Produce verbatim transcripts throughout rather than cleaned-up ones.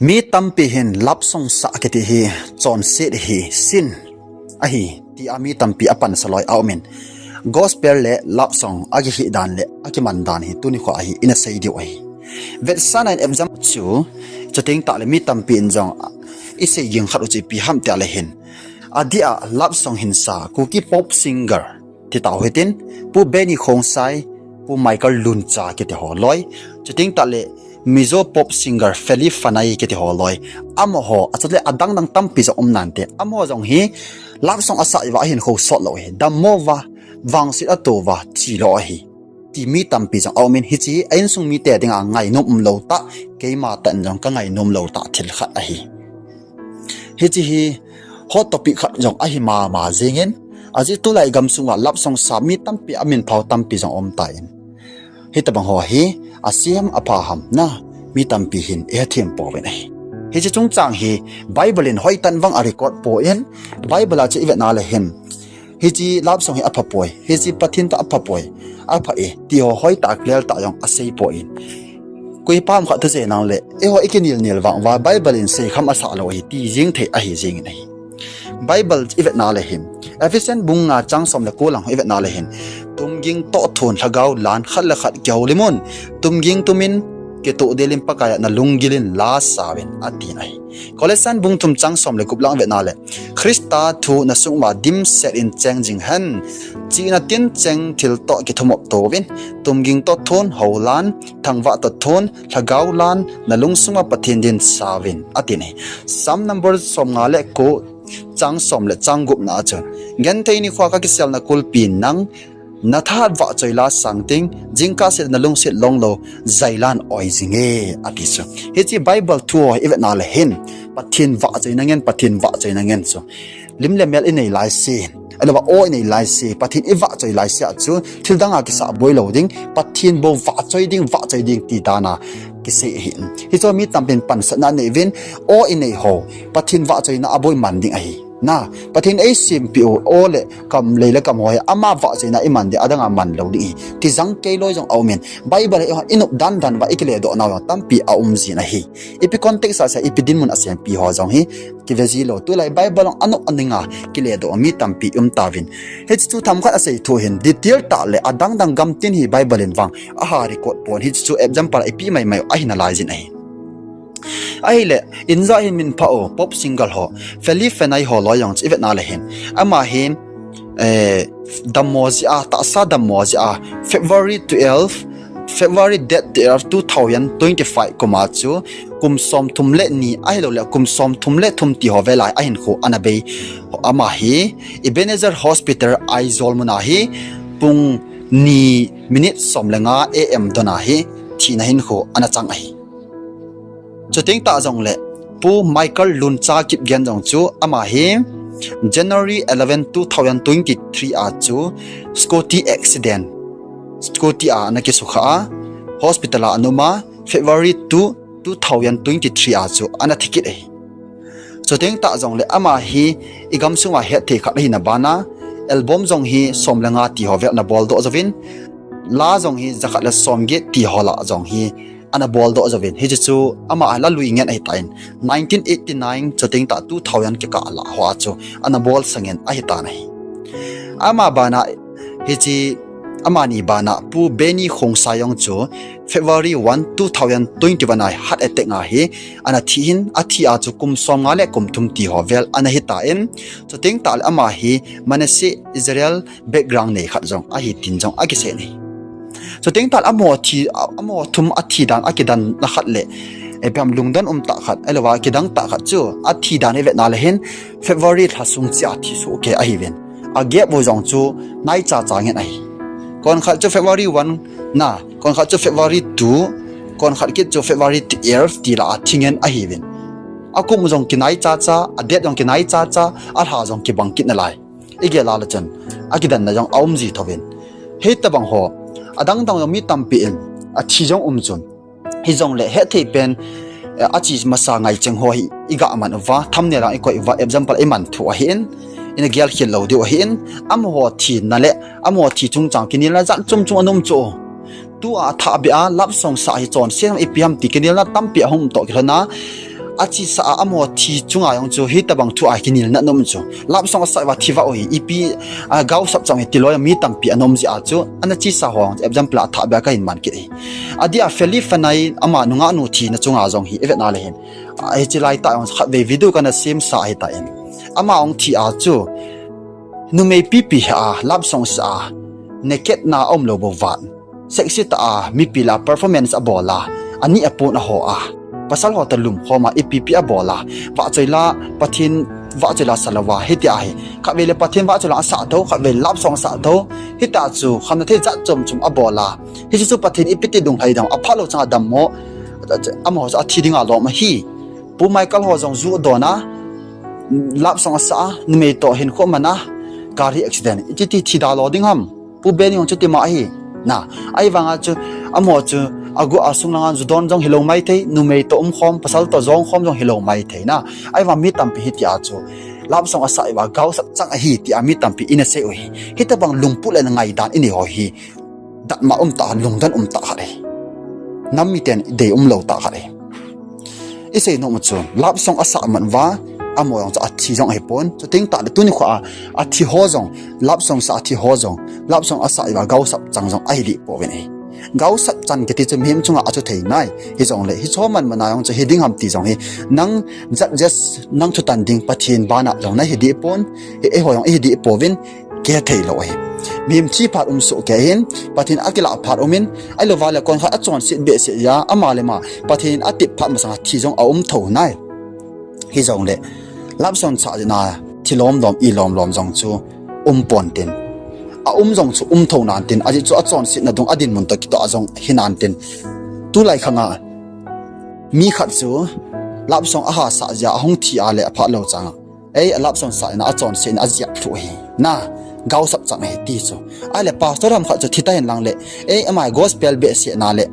Mi tampi hin love song sah kiti hi chonset hi sin ahi tia mi tampi apansa loi aumin, gospel le love song akikhih dan le akiman dan hi tuni kho ahi ina sei diu ahi. Vetsahna in example chu, chuteng tahle mi tampi in jong isei ging khat u chu ipi ham tia le hin, adeh a love song hin sa Kuki pop singer ti tau hitin, Pu Benny Khongsai, Pu Michael Luncha kiti ho loi, chuteng tahle Mizo pop singer Feli Fanai kiti ho loi, amaho, achutle adang dang tampi jong um nante, amaho jong hi love song asah uva ahinkho sot lou ahi, dammo uva, vangset ato uva, thi lou ahi ti mi tampi jong aumin, hiche a insung mite dinga ngainom umlou tah, keima tah in jong kangainom lou tah thil khat ahi. Hiche hi hot topic khat jong ahi mama jengin, ajeh tulai gamsunga love song sa mi tampi amin phao tampi jong aum tan, hitobang ho hi asem apha ham na, mi tampi hin ihethem pouvin ahi. Hiche chungchang hi Bible in hoitah in vang arecord poi, Bible a chu ivetna le hin, hiche love song hi aphapoi, hiche Pathen toh aphapoi, apha e ti ho hoitah clear tah jong aseipoi. Koipa ham khat thu jeh nang le, eiho ikinel nel vang uva Bible in seikham asah lou ahi ti jeng thei ahi jengin ahi. Bible ivetna le hin, Ephesian bung nga chang som le ko lang ivetna le hin, tumging toh thon lhagao lan khat le khat kihoulimun, tumging tumin kitoh delin Pakaiya nalunggilin la sauvin atin ahi. Colossian bung thum chang som le gup lang ivetna le, Christa thu nasung uva dimset in cheng jing hen, chihna tincheng thil toh kithumop touvin, tumging toh thon houlan, thangvah toh thon lhagao lan nalung sunga Pathen din sauvin atin ahi. Psalm number somnga le ko chang som le chang gupna a chun, genthei nikhoa kakiselna kulpi nang, nathahat vahchoi la sang ting, jingkah seh nalungset longlou jailan oi jinge ati chu. Hiche Bible thu ho ivetna le hin, Pathen vahchoina ngen, Pathen vahchoina ngen chu lim le mel inei laise, ahilouva aw inei laise, Pathen ivahchoi laise a chu thil danga kisah boi lou ding, Pathen bou vahchoi ding, vahchoi ding ti dana kisei ahi. Hichu mi tampin pansatna anei uvin, aw inei ho Pathen vahchoina aboi man ding ahi. Na, Pathen eisempeh u aw le kam, lei le kam ho hi ama vahchoina iman ding, adanga man lou ding ahi ti jang kei loi jong aumin, Bible hi inop dan dan uva ikiledoh nau jong tampi aum jin ahi. Ipi context a seiya, ipi dinmun a seipi ho jong hi kive ji lou. Tulai Bible jong anop aninga kiledoh mi tampi um tauvin. Hiche chu themkhat asei thu hin, detail tah le adang dang gamtin hi Bible in vang aha record pon, hiche chu example ipi mai mai ahi nalai jin ahi. Ahile, inja hin minpha u pop singer ho, Feli Fanai ho loi jong chu ivetna le hin, ama hi, eh, dammo jeh a, tahsa dammo jeh a, February twelve, February date twelve, two thousand twenty-five kum a chu, kum somthum le ni, ahilouleh kum somthum le thum ti ho vel a ahinkho ana bei. Ama hi Ebenezer Hospital Aizawl muna hi pung ni minute som le nga A M dona hi thina hinkho ana chang ahi. Chuteng tah jongle Pu Michael Luncha Kipgen jong chu ama hi January eleven, two thousand twenty-three a chu scooty accident, scooty a ana kisukha a, hospital a ana um a, February two, two thousand twenty-three a chu ana thi kit ahi. Chuteng tah jongle ama hi igamsunga hetthei khat ahina bana, album jong hi som le nga ti ho vel ana boldoh jouvin, la jong hi jakhat le somget ti ho la jong hi ana boldoh jouvin, hiche chu ama la lui ngen ahitan, nineteen eighty-nine chuteng tah two thousand kikah la hoa chu ana bolsa ngen ahitan ahi. Ama bana hiche, amani bana Pu Benny Khongsai jong chu February one, two thousand twenty-one a heart attack a hi ana thi hin, athi a chu kum somnga le kum thum ti ho vel ana hitan, chuteng tahle ama hi Manasseh Israel background nei khat jong ahi tin jong akisei in ahi. Chuteng tahle amaho thi, amaho thum athi dan akidanna khat le, eh, ipi ham lungdon um tah khat, ahilouva kidang tah khat chu athi dan ivetna le hin February lha sung cheh a thi soh kei ahiuvin. Agap u jong chu naichacha ngen ahi. Konkhat chu February one na, konkhat chu February two, konkhat kit chu February twelve ti lah a thi ngen ahiuvin. Akum jong kinaichacha, adate jong kinaichacha, alha jong kibang kit nalai. Igel a le chun akidanna jong aum ji thouvin. Hitobang ho, adang dang jong mi tampi in athi jong um chun, hijongle hetthei pen, eh, ache masa ngaicheng ho hi iga man uva, thumbnail a ikoi uva, example iman thu ahin, ina gelkhel lou diu ahin, amaho thina le amaho thi chungchang kinelna jat chom chom ana um chu. Tua athahbeh a love song sah hi chonse ipi ham ti kinelna tampi ahung um toh kilhona, achesa a amaho thi chunga jong chu hitobang thu a kinelna aum chu. Love song asah uva thi vah u hi ipi, a, gaosap chang hi tilou mi tampi ana um jeh a chu, ana chesa ho jong chu example a thah beh a kahin man kit ahi. Adeh a Philip Fanai ama nungah nu thina chunga jong hi ivet na le hin, a, hiche laitah jong khatvei video kana semsa ahitan. Ama jong thi a chu numei pipi hi a love song sah a, naked na aum lou bou vat, sexy tah a mipi lah a performance abol a, ani apon aho a, pasal ho toh lumkhom a ipi ipi abol a, vahchoi la, Pathen vahchoi la sa louva hitia hi, khatvei le Pathen vahchoi la asah thou, khatvei love song asah thou, hitia chu khamna thei jat chom chom abol a, hiche chu Pathen ipi ti lunglhai dam, aphat lou chang a dammo, amaho chu athi dinga lom ahi. Pu Michael ho jong ju adon a, love song asah a, numei toh hinkho aman a, gari accident, iti ti thi da lou ding ham. Pu Benny jong chuti ma ahi. Na, ahivanga chu, amaho chu, agu asung langa ju don jong hilou maithei, numei toh umkhom, pasal toh jongkhom jong hilou maithei na. Ahivang mi tampi hitia chu love song asah uva gaosap chang ahi tia mi tampi ina sei u hi. Hitobang lungput le ngaidan inei ho hi, datmo umtah, lungdon umtah khat ahi. Nam miten dei umlou tah khat ahi. Isei nom u chu love song asah man uva, amaho jong chu athi jong ahipon. Chuteng tahle tuni kho a, athi ho jong, love song sah athi ho jong, love song asah uva gaosap chang jong ahi deh pouvin ahi. Gaosap chang kiti chu mihem chunga achu thei nai. Hijongle hiche ho man man a jong chu hiding ham ti jong hi, nang judges, nang thutan ding Pathen bana jong nahi deh pon, eiho jong ihi deh pouvin, kithei lou ahi. Mihem thi phat um soh kei hin, Pathen akilah phat um in, ahilouva le konkhat achonset behseh jeh a, ama le ama Pathen in atep phat masang a thi jong aum thou nai. Hijongle love song sah jeh a thi lom lom, i lom lom jong chu um pontin, aum jong chu um thou nan tin, ajeh chu achonsetna dung a dinmun toh kitoh a jong hi nan tin. Tulai khang a mi khat chu love song ahasah jeh a ahung thi a le aphat lou chang a, ei, a love song sah in a achonset in ajep lhu ahi. Na, gaosap chang ahi ti chu. Ahile pastor ham khat chu thi tahen lang le, ei, ama gospel behseh na le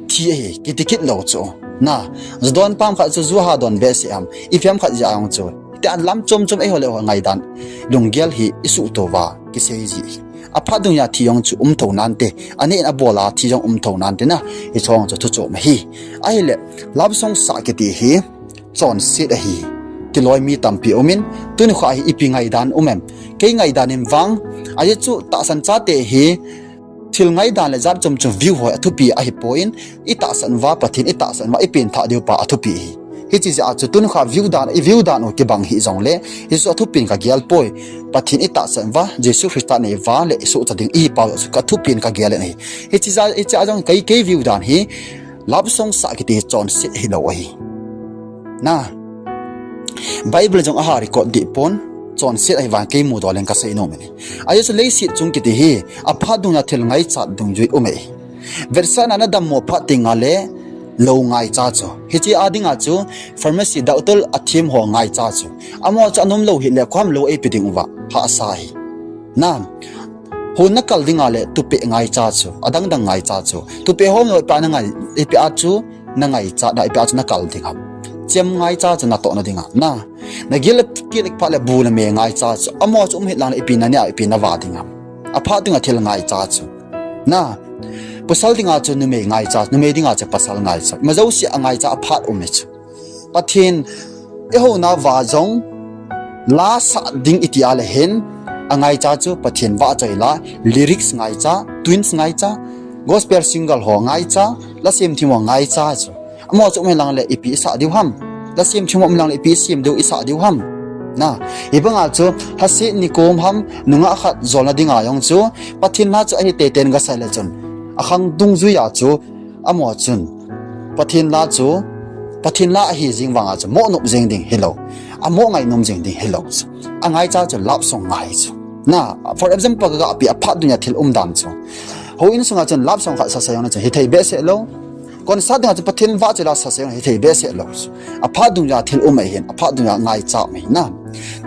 thi ahi kiti kit lou chu. Na, ju don pa ham khat chu ju aha don behseh ham, ipi ham khat jeh a jong chu, tia lam chom chom eiho le eiho ngaidan, lunggel hi isuhto uva kisei ji ahi. Aphat dungjui a thi jong chu um thou nante, aneh in abol a thi jong um thou nante na, hiche jong chu thu chom ahi. Ahile love song sah kiti hi chonset ahi, tilou mi tampi um in, tuni kho a hi ipi ngaidan um em? Kei ngaidan in vang, ajeh chu tahsan chate hi thil ngaidan le jat chom chom view ho athupi ahipoi, itahsan uva Pathen itahsan uva ipenthah diu pa athupi ahi. Hiche jeh a chu tuni kho a view dan, i view dan u kibang hih jongle, hichu athupin kagel poi. Pathen itahsan uva, Jesu Christa nei uva le isohcha ding ihi pau chu kathupin kagel in ahi. Hiche jeh a, hiche a jong kei, kei view dan hi, love song sah kiti hi chonset hilou ahi. Na, Bible jong aha record deh pon, chonset ahivang kei mudol in kasei nom in ahi. Ajeh chu leiset chung kiti hi aphat dungjui a thil ngaichat dungjui um ahi. Vetsahna nadammo phat tengle lou ngaicha chu, hiche a dinga chu pharmacy, doctor athem ho ngaicha chu, amaho chu anom lou hile khoham lou eipe ding uva hahsa ahi. Na, hon nakal dinga le tupeh ngaicha chu, adang dang ngaicha chu, tupeh hom lou ipi a chu nangaichat a, ipi a chu nakal ding ham? Chem ngaicha chu natohna dinga. Na, nagil le kit phat le bu le me ngaicha chu, amaho chu um hih lang le ipi naneh a, ipi navah ding ham? Aphat dunga thil ngaicha chu. Na, pasal dinga chu numei ngaicha, numei dinga chu pasal ngaicha. Ima jouse a ngaicha aphat um e chu. Pathen eihouna uva jong la sah ding iti a le hin, angaicha chu Pathen vahchoi la, lyrics ngaicha, tunes ngaicha, gospel singer ho ngaicha, la semthem ho ngaicha chu. Amaho chu um hih lang le ipi isah diu ham? La semthem ho um hih lang le ipi isem diu, isah diu ham? Na, hibanga chu lhaset nikom ham, nungah khat jolna dinga jong chu Pathen la chu ahi teitei in gasei le chun, akhang dungjui a chu amaho chun Pathen la chu, Pathen la ahi jeng vanga chu moh nop jeng ding hilou, amoh ngainom jeng ding hilou chu, angaicha chu love song ngai chu. Na, for example kagapeh aphat dungjui a thil umdan chu, houin sunga chun love song khat sasa jong le chun hithei behseh lou. Concert dinga chu Pathen vahchoi la sasa jong hithei behseh lou chu. Aphat dungjui a thil um ahin, aphat dungjui a ngaicha um ahi. Na,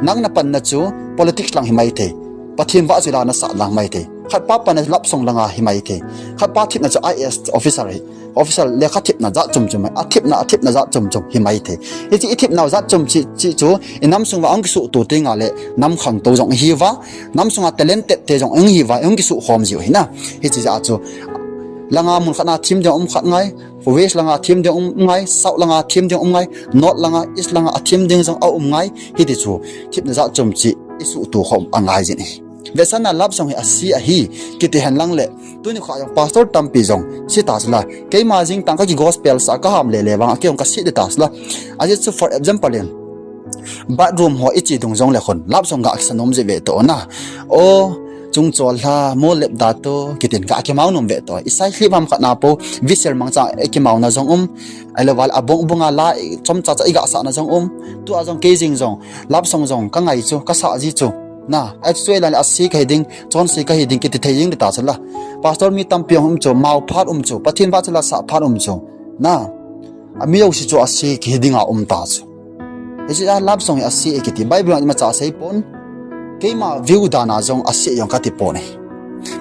nang napanna chu politics lang himaithei, Pathen vahchoi la nasah lang himaithei, khatpa panna love song langa himaithei, khatpa thepna chu IAS officer hi, officer lekha thepna jat chom chom, athepna, athepna jat chom chom himaithei. Hiche ithepnau jat chom cheh chu inam sunguva ahung kisuhto tengle nam khangtou jong ihiuva, nam sunga talented te jong ihiuva, ihung kisuhkhom jiu ahi na. Hiche jeh a chu langa mun khat na thim ding um khat ngai, west langa thim ding um ngai, south langa thim ding um ngai, north langa, east langa a thim ding jong a um ngai, hiti chu thimna jat chom chi i suhtuh khom a ngai jin ahi. Vetsahna love song hi a si ahi, kiti hen lang le, tuni kha jong pastor tampi jong si ta sila, keima jing tang ka ki gospel sa ka ham le le vang, a kei jong ka si de ta sila. A jit chu for example in, bathroom ho i chi dung jong le khun, love song ga kisa nom je ve to na. O, chung chol ha, mo lep da to, kitin ga kimau nom ve to. I sai hli vam khat na po, visel mang cha, e kimau na jong um. Ai lo val, a bong bong a la, chom cha cha i ga sa na jong um. Tu a jong kei jing jong, love song jong, ka ngai chu, ka sa ji chu. Na, a chu chu i la le a si ka hi ding, chon si ka hi ding, kiti thei jing de ta sila. Pastor mi tampi um chu, mau phat um chu, Pathen va chu la sa phat um chu. Na, a mi lo si chu a si ki hi ding a um ta chu. Hiche a love song hi a si e kiti Bible a ima cha sei pon. Keima view dan a jong a si e jong ka ti pon e.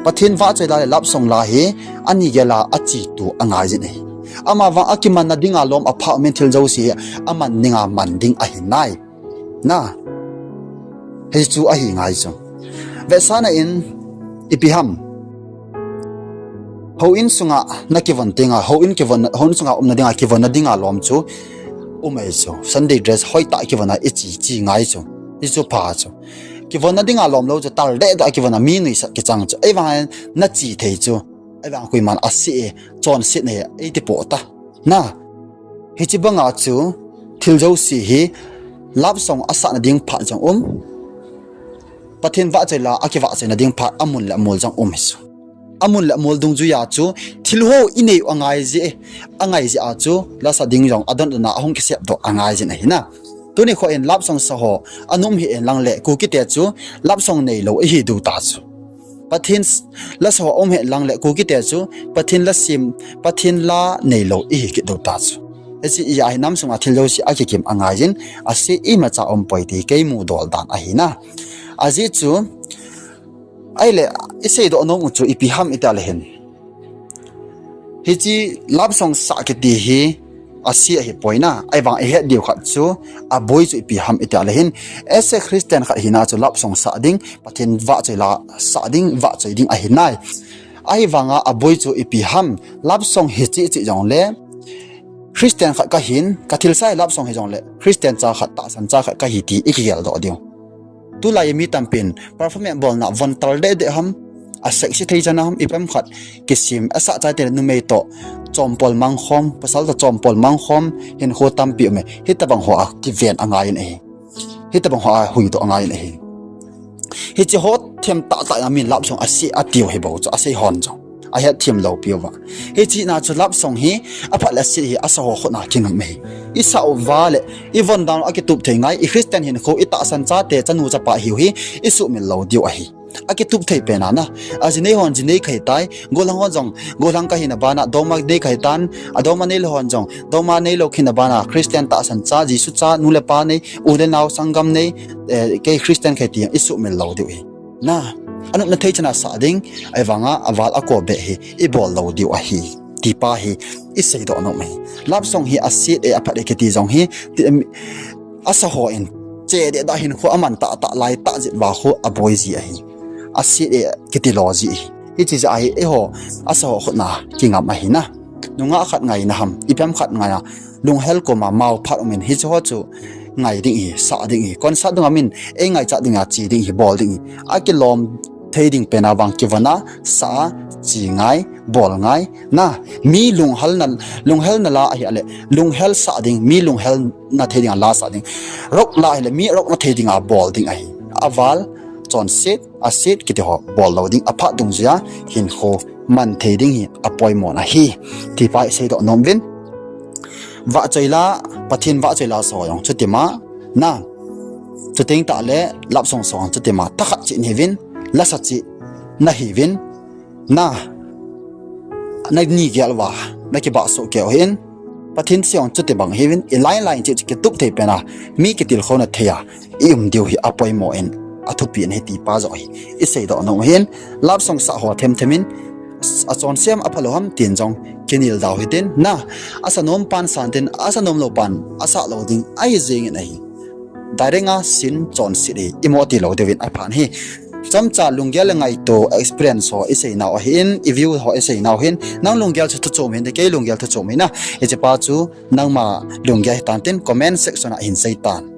Pathen va choi la le love song la hi ani gel a a chi tu a ngai jin e. Ama vang a kiman na ding a lom a pha min thil jo si a man ding a man ding a hi nai. Na. Hichu a hi ngai chu. Vetsahna in ipi ham. Houin sunga na kivon tenga, houin kivon, houin sunga umna dinga kivon na dinga lom chu um ei chu. Sunday dress hoi ta kivon a i chi chi ngai chu. I chu pha chu. Kivon na dinga lom lo chu tal de da kivon a mi nui sa kichang chu. Ei vang na chi thei chu. Ei vang kui man a si e, chon si ne ei ti po ta. Na. Hichi banga chu thil jo si hi love song a sa na ding pha jong um. Pathen va choi la a kiva choi na ding pha amun le amul jong um hi chu. Amun le amol dungjuia chu thil ho i nei u a ngai ji e, a ngai ji a chu la sa ding jong a don don a hung kisep to a ngai jin ahi na. Tuni kho in love song sa ho a num hi en lang le Kuki te chu love song nei lo i hi du ta chu. Pathen la sa ho um hi lang le Kuki te chu Pathen la sim Pathen la nei lo i hi ki du ta chu. Hichi i a hi nam sunga thil jo si a kikim a ngai jin a si i ma cha um poi ti kei mu dol dan ahi na. A ji chu Ahile, i seidoh nom u chu ipi ham i ti a le hin. Hichi love song sa kiti hi a si ahi poi na, ahivang i het diu khat chu a boi chu ipi ham i ti a le hin. Ese Christian khat hina chu love song sa ding, Pathen vahchoi la sa ding, vahchoi ding ahi nai. Ahivanga a boi chu ipi ham, love song hichi chi jong le, Christian khat ka hin, ka thilsa hi love song hi jong le, Christian cha khat, tahsan cha khat ka hi ti i kigel doh diu. Tulai mi tampin performance bolna von tal deh deh ham, a sexy thei chana ham, ipem khat kisim, a sa chai te numei to chompol mangkhom, pasal to chompol mangkhom, hinkho tampi ume, hitabang ho a kiven a ngai in ahi. Hitabang ho a hui to a ngai in ahi. Hichi ho them tah tah a min love song a si a tiu hi bo chu a sei hon jong. A het thim lo piu va. Hichi na chu love song hi a phat le si hi a sa ho khut na kingam me. I sa u va le i von dan a kitup thei ngai i Christian hinkho i tahsan cha te chanu chapa hiu hi i sumil lo diu ahi. A kitup thei pen a na. A ji nei hon ji nei khai tai, golang hon jong, golang ka hina bana, doma nei khai tan, a doma nei lo hon jong, doma nei lo khina bana, Christian tahsan cha, Jesu cha, nu le pa nei, u le nau sanggam nei, eh, kei Christian khai ti i sumil lo diu hi. Na, a nopna thei chana sa ding, ahivanga a val a ko be hi i bol lo diu ahi. Ti pa hi i seidoh nom hi. Love song hi a si e a phat e kiti jong hi, ti, em, a sa ho in che de da hinkho a man tah tah lai tah jit va khu a boi ji ahi. A si e kiti lo ji hi. Hichi ja hi eiho a sa ho khut na kingam ahi na. Nungah khat ngai na ham, ipem khat ngai a, lunghel koma mau phat umin hichi ho chu ngai ding hi, sa ding hi, concert dunga min ei ngaichat dinga chi ding hi, bol ding hi. A kilom thei ding pen a vang kivon a, sa, chi ngai, bol ngai. Na, mi lunghel na, lunghel na la ahi a le, lunghel sa ding, mi lunghel na thei dinga la sa ding. Rock la ahi le, mi rock na thei dinga bol ding ahi. A val, chonset, a set kiti ho bol lo ding a phat dungjuia hinkho man thei ding hi a poimo na hi. Ti pa i seidoh nom vin. Vahchoi la, Pathen vahchoi la so jong chutima. Na, chuteng tah le love song so jong chutima. Thakhat chi ni vin, lasa chi na hi vin. Na, na ni gel va, na kibah so keu hin. Pathen se jong chuti bang hi vin, i line line chi chi kitup thei pen a, mi kitilkhou na thei a. I um diu hi a poimo in a thupi in hi ti pa jo hi i seidoh nom hin love song sa ho them them in a chon sem a phalo ham tin jong kinel dau hitin na a sa nom pan san tin a sa nom lo pan a sa lo ding ahi jing in ahi. Direct a sin chonset hi i mo ti lo deu in a phan hi. Chomcha lunggel le ngaito experience ho iseinau ahin, i view ho iseinau hin, nang lunggel chu thuchom hin, kei lunggel thuchom hina. Hichepa chu nangma lunggel hitan tin comment section a hin seitan.